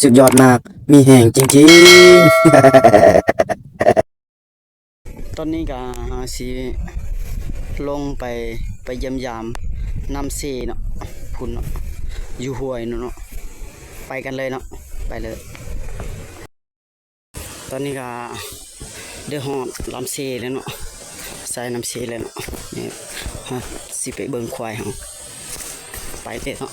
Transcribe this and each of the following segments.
ສຸດຍອດມາກ ມີແຮງຈິງໆ. ຕອນນີ້ກໍເຮົາຊິລົງໄປ ໄປຢ້ຽມຢາມນ້ຳເຊເນາະ ພຸ້ນເນາະ ຢູ່ຫ້ວຍນັ້ນເນາະ ໄປກັນເລີຍເນາະ ໄປເລີຍ. ຕອນນີ້ກໍໄດ້ຮອດລຳເຊແລ້ວເນາະ ສາຍນ້ຳເຊແລ້ວເນາະ. ນີ້ເຮົາຊິໄປເບິ່ງຄວາຍເຮົາ ໄປເລີຍເນາະ.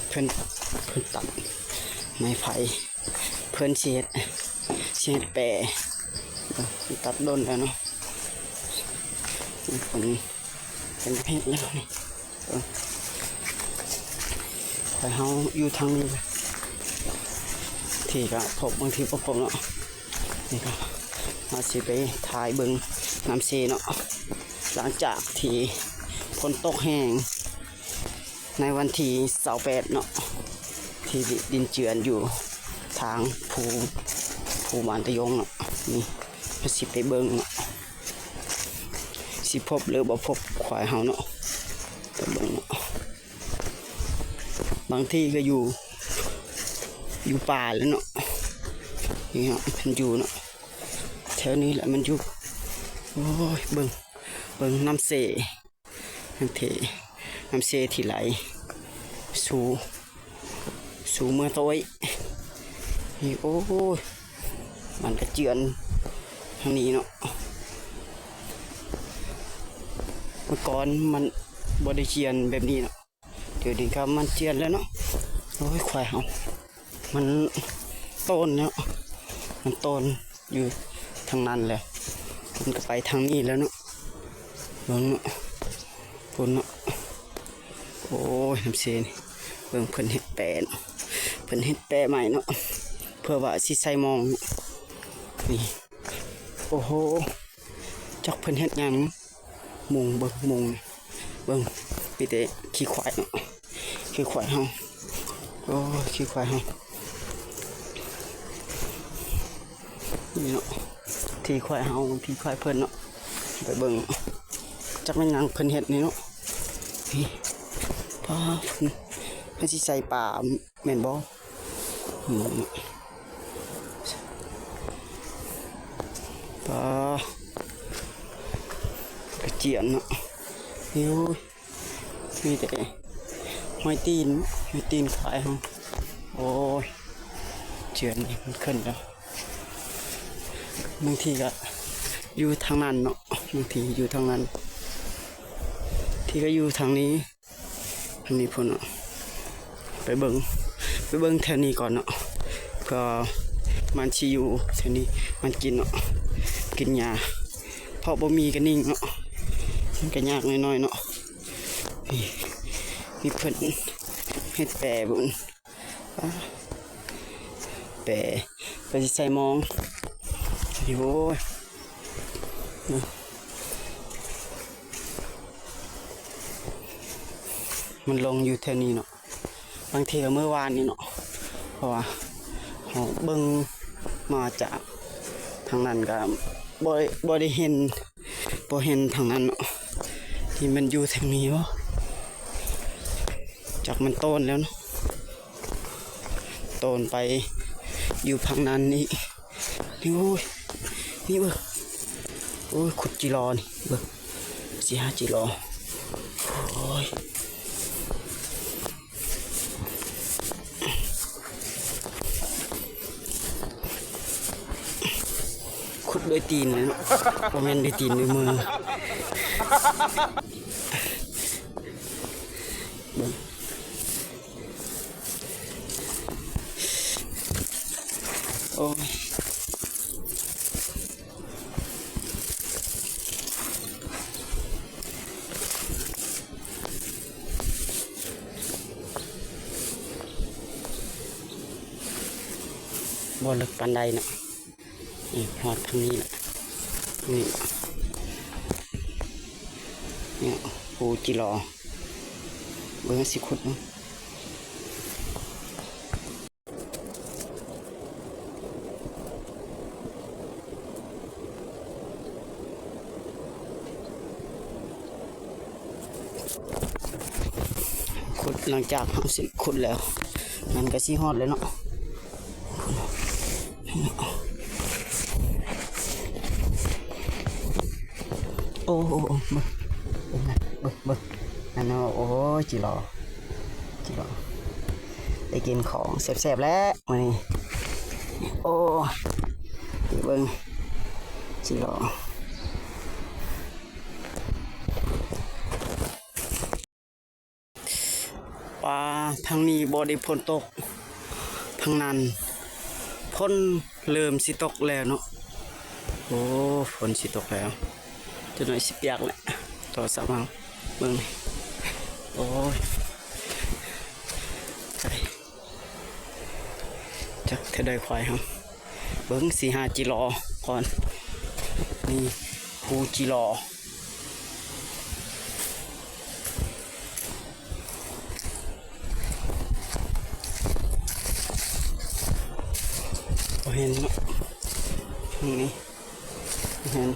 ເພິ່ນ ເພິ່ນຕັດໄມ້ໄຜ່ ເພິ່ນຊິເຮັດ ຊິເຮັດແປ ເອີ ຕັດດົນແລ້ວເນາະ. ເພິ່ນ ເພິ່ນເຮັດແລ້ວນີ້ ເອີ ຂ້ອຍເຮົາຢູ່ທາງນີ້ ທີ່ກະພົບ ບາງທີບໍ່ພົບເນາະ. ນີ້ກໍເຮົາຊິໄປຖ່າຍເບິ່ງນ້ຳເຊເນາະ ຫຼັງຈາກທີ່ຝົນຕົກແຮງ ໃນວັນທີຊາວແປດເນາະ ທີ່ດິນເຈື່ອນຢູ່ທາງພູ ພູບ້ານຕະຢົງເນາະ. ນີ້ເຮົາຊິໄປເບິ່ງເນາະ ຊິພົບຫຼືບໍ່ພົບຄວາຍເຮົາເນາະ ໄປເບິ່ງເນາະ. ບາງທີກໍຢູ່ ຢູ່ປ່າແລ້ວເນາະ. ນີ້ເນາະ ມັນຢູ່ເນາະ ແຖວນີ້ແຫຼະມັນຢູ່. ໂອ້ຍ ເບິ່ງ ເບິ່ງນ້ຳເຊ ນ້ຳເຊ ນ້ຳເຊທີ່ໄຫຼສູ່ ສູ່ເມືອງຕະໂອ້ຍນີ້. ໂອ້ຍ ມັນກະເຈື່ອນທາງນີ້ເນາະ ເມື່ອກ່ອນມັນບໍ່ໄດ້ເຈື່ອນແບບນີ້ເນາະ. ດຽວນີ້ກໍມັນເຈື່ອນແລ້ວເນາະ. ໂອ້ຍ ຄວາຍເຮົາ ມັນໂຕນເນາະ ມັນໂຕນຢູ່ທາງນັ້ນແຫຼະ ມັນກໍໄປທາງນີ້ແລ້ວເນາະ. ເບິ່ງເນາະ ພຸ້ນເນາະ. ໂອ້ຍ ນ້ຳເຊນີ້ ເບິ່ງເພິ່ນເຮັດແປເນາະ ເພິ່ນເຮັດແປໃໝ່ເນາະ ເພື່ອວ່າຊິໃສ່ມອງເນາະ. ນີ້ ໂອ້ໂຫ ຈັກເພິ່ນເຮັດຫຍັງ. ມຸງ ເບິ່ງ ມຸງ ເບິ່ງ ມີແຕ່ຂີ້ຄວາຍເນາະ ຂີ້ຄວາຍເຮົາ. ໂອ້ຍ ຂີ້ຄວາຍເຮົານີ້ເນາະ ຂີ້ຄວາຍເຮົາ ຂີ້ຄວາຍເພິ່ນເນາະ. ໄປເບິ່ງ ຈັກແມ່ນຫຍັງເພິ່ນເຮັດນີ້ເນາະ. ນີ້ ປ້າ ເພິ່ນ ເພິ່ນຊິໃສ່ປາ ແມ່ນບໍ່? ອືມ ປາ ກະເຈຍນເນາະ. ໂອ້ຍ ມີແຕ່ຮອຍຕີນ ຮອຍຕີນຄວາຍເຮົາ. ໂອ້ຍ ເຈຍນນີ້ມັນຂຶ້ນແລ້ວ. ບາງທີກະຢູ່ທາງນັ້ນເນາະ ບາງທີຢູ່ທາງນັ້ນ ທີກະຢູ່ທາງນີ້. ອັນນີ້ພຸ້ນເນາະ ໄປເບິ່ງ ໄປເບິ່ງແຖວນີ້ກ່ອນເນາະ ເພື່ອມັນຊິຢູ່ແຖວນີ້ ມັນກິນເນາະ ກິນຫຍ້າ ເພາະບໍ່ມີກະນິງເນາະ ມັນກະຍາກໜ້ອຍໆເນາະ. ນີ້ ນີ້ເພິ່ນເຮັດແປເບິ່ງ ແປ ເພິ່ນຊິໃສ່ມອງ. ໂອ້ຍ ມັນລົງຢູ່ແຖວນີ້ເນາະ ບາງເທື່ອມື້ວານນີ້ເນາະ ເພາະວ່າເຮົາເບິ່ງມາຈາກທາງນັ້ນກະບໍ່ ບໍ່ໄດ້ເຫັນ ບໍ່ເຫັນທາງນັ້ນເນາະ ທີ່ມັນຢູ່ທາງນີ້ບໍ່ ຈັກມັນໂຕນແລ້ວເນາະ ໂຕນໄປຢູ່ຝັ່ງນັ້ນອີກ. ນີ້ ໂອ້ຍ ນີ້ເບິ່ງ ໂອ້ຍ ຂຸດຈີລໍນີ້ ເບິ່ງ ຊິຫາຈີລໍ. ໂອ້ຍ ຂຸດດ້ວຍຕີນເລີຍເນາະ ບໍ່ແມ່ນດ້ວຍຕີນ ດ້ວຍມື ເບິ່ງ. ໂອ້ຍ ບໍ່ເລິກປານໃດເນາະ. ນີ້ຮອດທາງນີ້ລະ ນີ້ ນີ້ ພູຈີລໍ ເບິ່ງຊິຂຸດເບິ່ງ. ຂຸດ ຫຼັງຈາກເຮົາຊິຂຸດແລ້ວ ມັນກໍຊິຮອດແລ້ວເນາະ. ໂອ້ ໂອ້ ໂອ້ ເບິ່ງ ເບິ່ງ ເບິ່ງ ເບິ່ງ ນັ້ນເນາະ. ໂອ້ຍ ຈິລໍ ຈິລໍ ໄດ້ກິນຂອງແຊບໆແລ້ວມື້ນີ້. ໂອ້ ໄປເບິ່ງ ຈິລໍ. ປາ ທາງນີ້ບໍ່ໄດ້ຝົນຕົກ ທາງນັ້ນຝົນເລີ່ມຊິຕົກແລ້ວເນາະ. ໂອ້ ຝົນຊິຕົກແລ້ວ ຈັກໜ້ອຍຊິປຽກແຫຼະ. ໂທລະສັບເຮົາ ເບິ່ງ ໂອ້ຍ ໄກ ຈັກເທື່ອໃດຄວາຍເຮົາ. ເບິ່ງ ຊິຫາຈິລໍກ່ອນ ນີ້ ພູຈິລໍ. ບໍ່ເຫັນເນາະ ນີ້ ເຫັນ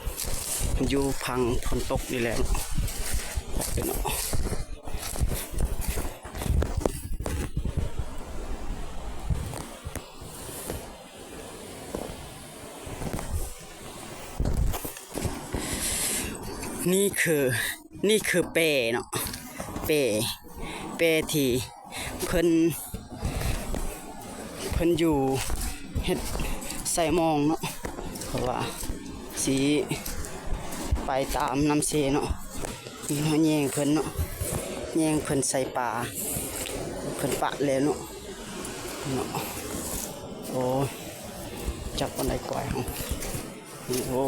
ຢູ່ພັງຝົນຕົກນີ້ແຫຼະເນາະ. ນີ້ຄື ນີ້ຄືແປເນາະ ແປ ແປທີ່ເພິ່ນ ເພິ່ນຢູ່ເຮັດໃສ່ມອງເນາະ ເພາະວ່າຊິໄປຕາມນ້ຳເຊເນາະ. ນີ້ເຮົາແຍ່ງເພິ່ນເນາະ ແຍ່ງເພິ່ນໃສ່ປາ ເພິ່ນປະແລ້ວເນາະ ເນາະ. ໂອ້ຍ ຈັກປານໃດກວ່າເຮົາ. ໂອ້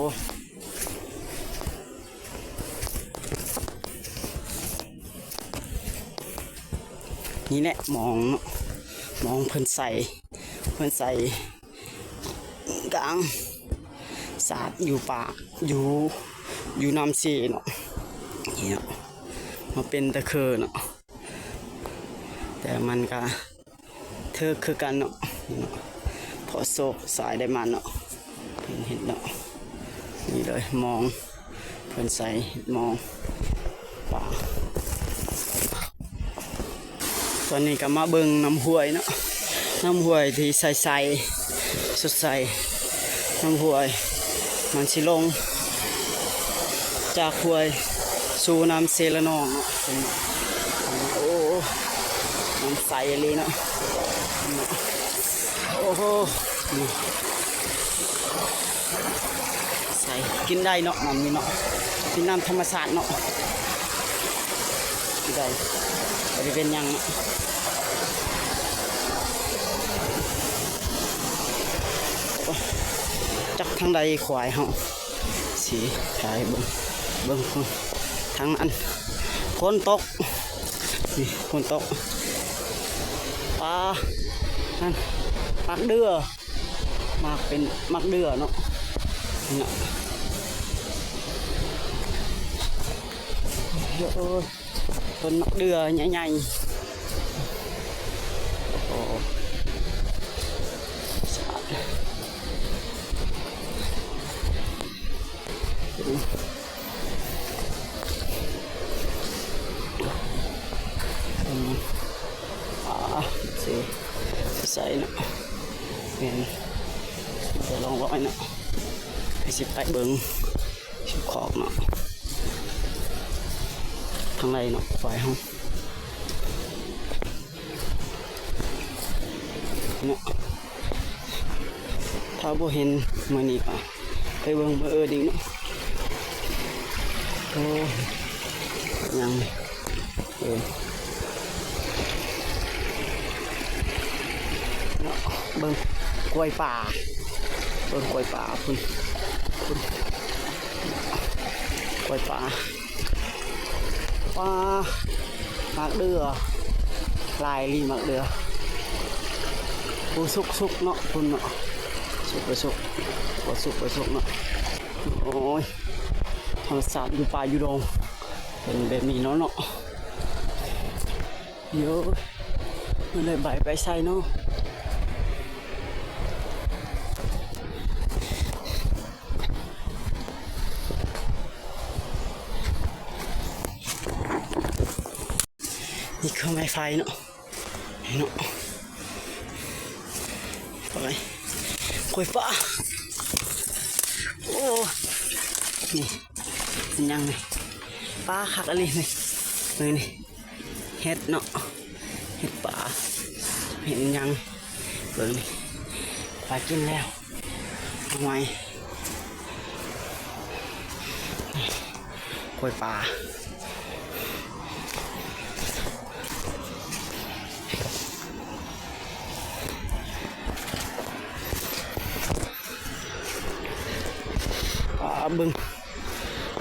ນີ້ແຫຼະມອງເນາະ ມອງເພິ່ນໃສ່ ເພິ່ນໃສ່ກາງສາດຢູ່ປ່າ ຢູ່ ຢູ່ນ້ຳເຊເນາະ. ນີ້ເນາະ ມາເປັນຕາເຄີເນາະ ແຕ່ມັນກະຖືກຄືກັນເນາະ ເນາະ ເພາະໂຊກຊາຍໄດ້ມາເນາະ. ເຫັນເຫັດເນາະ ນີ້ເລີຍມອງ ເພິ່ນໃສ່ເຫັດມອງປາ. ຕອນນີ້ກໍມາເບິ່ງນ້ຳຫ້ວຍເນາະ ນ້ຳຫ້ວຍທີ່ໃສໆ ສົດໃສ ນ້ຳຫ້ວຍມັນຊິລົງຈາກຫ້ວຍສູ່ນ້ຳເຊລະນອງເນາະ. ໂອ້ ນ້ຳໃສອີ່ຫຼີເນາະ ໂອ້ໂຫ ໃສ ກິນໄດ້ເນາະ ນ້ຳນີ້ເນາະ ເປັນນ້ຳທຳມະຊາດເນາະ ກິນໄດ້ ບໍ່ໄດ້ເປັນຫຍັງເນາະ. ຈັກທາງໃດຄວາຍເຮົາ ຊິຖ່າຍເບິ່ງ ເບິ່ງພຸ້ນ ທາງນັ້ນຝົນຕົກ ນີ້ຝົນຕົກ ປາ ນັ້ນ ໝາກເດື່ອ ໝາກເປັນໝາກເດື່ອເນາະ ເນາະ ໂອ້ຍ ຕົ້ນໝາກເດື່ອໃຫຍ່ໆ ໂອ້ ອາ ເຊ ໃສ່ເນາະ ແມ່ນ ໄປລ່ອງລອຍເນາະ ໃຫ້ຊິໄປເບິ່ງ ຊິຂອກເນາະ ທາງໃດເນາະ ຄວາຍເຮົາເນາະ ຖ້າບໍ່ເຫັນມື້ນີ້ກໍໄປເບິ່ງມື້ອື່ນອີກເນາະ. ໂອ້ ຍັງ ເອີ ເນາະ ເບິ່ງກ້ວຍປ່າ ເບິ່ງກ້ວຍປ່າພຸ້ນ ພຸ້ນ ກ້ວຍປ່າ ປາ ໝາກເດື່ອ ຫຼາຍອີ່ຫຼີໝາກເດື່ອ ຜູ້ສຸກໆເນາະ ພຸ້ນເນາະ ສຸກບໍ່ສຸກ ບໍ່ສຸກບໍ່ສຸກເນາະ. ໂອ້ຍ ທຳມະຊາດຢູ່ປ່າຢູ່ດົງ ເປັນແບບນີ້ເນາະ ເນາະ. ໂອ້ຍ ມັນໄດ້ໃບໄປໃສເນາະ. ນີ້ຄື ເຂົ້າໄມ້ໄຟເນາະ ນີ້ເນາະ ໄປ ກ້ວຍປ່າ ໂອ້ ນີ້ ເປັນຫຍັງນີ້ ປ່າຄັກອີ່ຫຼີນີ້ ເບິ່ງນີ້ ເຫັດເນາະ ເຫັດປ່າ ເຫັດຫຍັງ ເບິ່ງນີ້ ປາກິນແລ້ວ ເອົາໄວ້ ກ້ວຍປ່າ ອ່າ ເບິ່ງ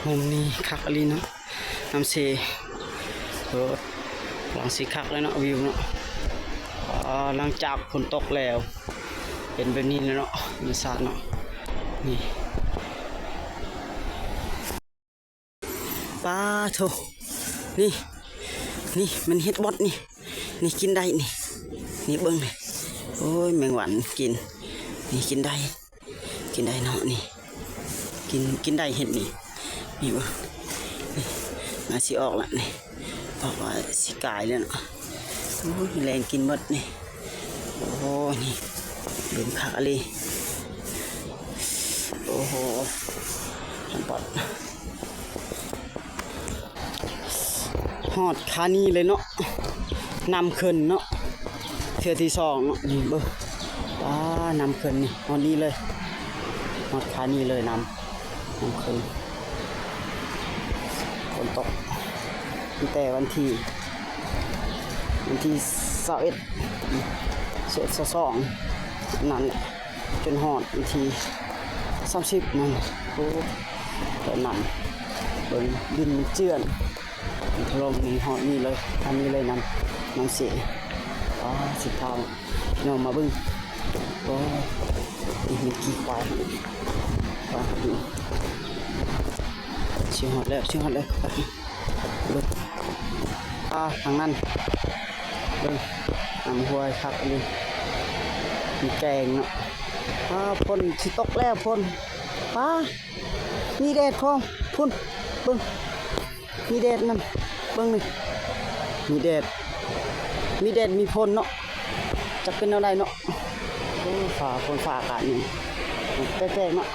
ມຸມນີ້ຄັກອີ່ຫຼີເນາະ ນ້ຳເຊ ເອີ ກຳລັງຊິຄັກເລີຍເນາະ ວິວເນາະ ອ່າ ຫຼັງຈາກຝົນຕົກແລ້ວ ເປັນແບບນີ້ແຫຼະເນາະ ທຳມະຊາດເນາະ ນີ້ ປາໂທ້ ນີ້ ນີ້ ມັນເຫັດບອດນີ້ ນີ້ກິນໄດ້ນີ້ ນີ້ເບິ່ງນີ້ ໂອ້ຍ ແມງວັນກິນ ນີ້ກິນໄດ້ ກິນໄດ້ເນາະນີ້ ກິນ ກິນໄດ້ເຫັດນີ້ ນີ້ເບິ່ງ ນີ້ ອາດຊິອອກລະນີ້ ອອກລະຊິກາຍແລ້ວເນາະ ໂອ້ຍ ແລ່ນກິນເບິດນີ້ ໂອ້ ນີ້ ເປັນຄັກອີ່ຫຼີ ໂອ້ໂຫ ເຫັດບອດ. ຮອດຄານີ້ເລີຍເນາະ ນ້ຳຂຶ້ນເນາະ ເທື່ອທີສອງເນາະ ນີ້ເບິ່ງ ປາ ນ້ຳຂຶ້ນນີ້ ຮອດນີ້ເລີຍ ຮອດຄານີ້ເລີຍ ນ້ຳ ນ້ຳຂຶ້ນ ຝົນຕົກ ຕັ້ງແຕ່ວັນທີ ວັນທີຊາວເອັດ ຊາວເອັດ ຊາວສອງ ນັ້ນແຫຼະ ຈົນຮອດວັນທີສາມສິບນັ້ນ ໂອ້ ແບບນັ້ນ ເບິ່ງດິນມັນເຈື່ອນ ມັນຖະຫຼົ່ມນີ້ ຮອດນີ້ເລີຍ ອັນນີ້ເລີຍ ນ້ຳ ນ້ຳເຊ ອາ ຊິພາພີ່ນ້ອງມາເບິ່ງ ໂອ້ ນີ້ມີຂີ້ຄວາຍ ຄວາຍ ຊິຮອດແລ້ວ ຊິຮອດແລ້ວ ເບິ່ງ ອາ ທາງນັ້ນ ເບິ່ງ ນ້ຳຫ້ວຍຄັກອີ່ຫຼີ ມີແກງເນາະ ອາ ຝົນຊິຕົກແລ້ວ ຝົນ ປາ ມີແດດພ້ອມ ພຸ້ນ ເບິ່ງ ມີແດດນັ້ນ ເບິ່ງນີ້ ມີແດດ ມີແດດ ມີຝົນເນາະ ຈັກເປັນແນວໃດເນາະ ໂອ້ ຟ້າ ຝົນຟ້າອາກາດນີ້ ແປກໆເນາະ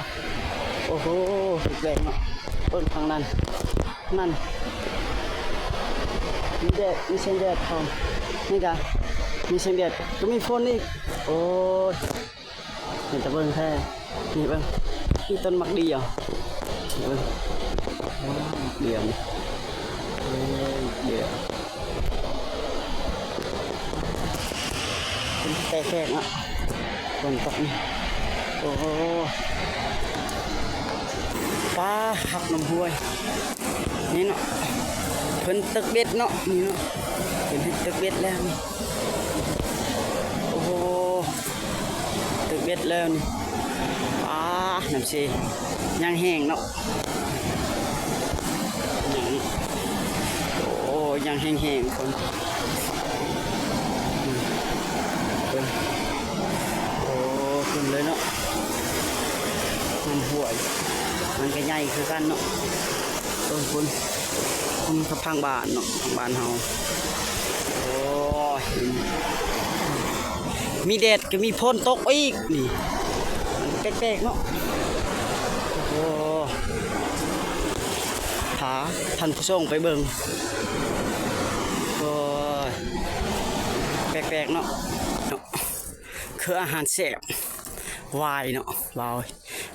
ໂອ້ໂຫ ແປກໆເນາະ ເບິ່ງທາງນັ້ນ ນັ້ນ ມີແດດ ມີແສງແດດພ້ອມ ນີ້ກະມີແສງແດດ ກະມີຝົນອີກ ໂອ້ຍ ເປັນຕາເບິ່ງແທ້ ນີ້ເບິ່ງ ມີຕົ້ນໝາກດຽວ ນີ້ເບິ່ງ ວ້າວ ໝາກດຽວນີ້ ເອີ ໝາກດຽວ ເປັນແປກໆເນາະ ຝົນຕົກນີ້ ໂອ້ ປາ ຄັກນ້ຳຫ້ວຍ ນີ້ເນາະ ເພິ່ນຕຶກເບັດເນາະ ນີ້ເນາະ ເພິ່ນເຮັດຕຶກເບັດແລ້ວນີ້ ໂອ້ໂຫ ຕຶກເບັດແລ້ວນີ້ ອາ ນ້ຳເຊ ຍັງແຫ້ງເນາະ ຍັງ ໂອ້ ຍັງແຫ້ງໆ ຄົນ ເບິ່ງ ໂອ້ ຂຶ້ນເລີຍເນາະ ນ້ຳຫ້ວຍ ມັນກະໃຫຍ່ຄືກັນເນາະ ເບິ່ງພຸ້ນ ພຸ້ນກັບທາງບ້ານເນາະ ທາງບ້ານເຮົາ ໂອ້ຍ ມີແດດກະມີຝົນຕົກອີກ ນີ້ ແປກໆເນາະ ໂອ້ ພາທ່ານຜູ້ຊົມໄປເບິ່ງ ໂອ້ຍ ແປກໆເນາະ ຄືອາຫານແຊບ ຫວາຍເນາະ ຫວາຍ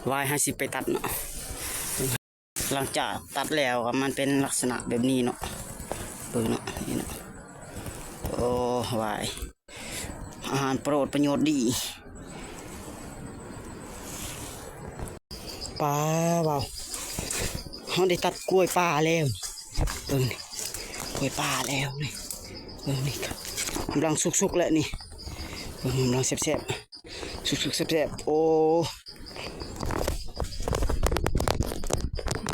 ຫວາຍ ເຮົາຊິໄປຕັດເນາະ ຫຼັງຈາກຕັດແລ້ວມັນເປັນລັກສະນະແບບນີ້ເນາະ ເບິ່ງເນາະ ນີ້ເນາະ ໂອ້ ຫວາຍ ອາຫານໂປຣດ ປະໂຫຍດດີ ປາ ວ້າວ ເຮົາໄດ້ຕັດກ້ວຍປ່າແລ້ວ ເບິ່ງນີ້ ກ້ວຍປ່າແລ້ວນີ້ ເບິ່ງນີ້ ກຳລັງສຸກໆແລ້ວນີ້ ເບິ່ງ ກຳລັງແຊບໆ ສຸກໆແຊບໆ ໂອ້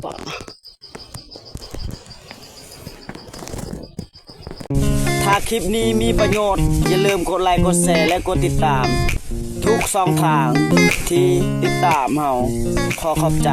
ປາ ຖ້າຄລິບນີ້ມີປະໂຫຍດ ຢ່າລືມກົດໄລ ກົດແຊ ແລະ ກົດຕິດຕາມ ທຸກຊ່ອງທາງທີ່ຕິດຕາມເຮົາ ຂໍຂອບໃຈ.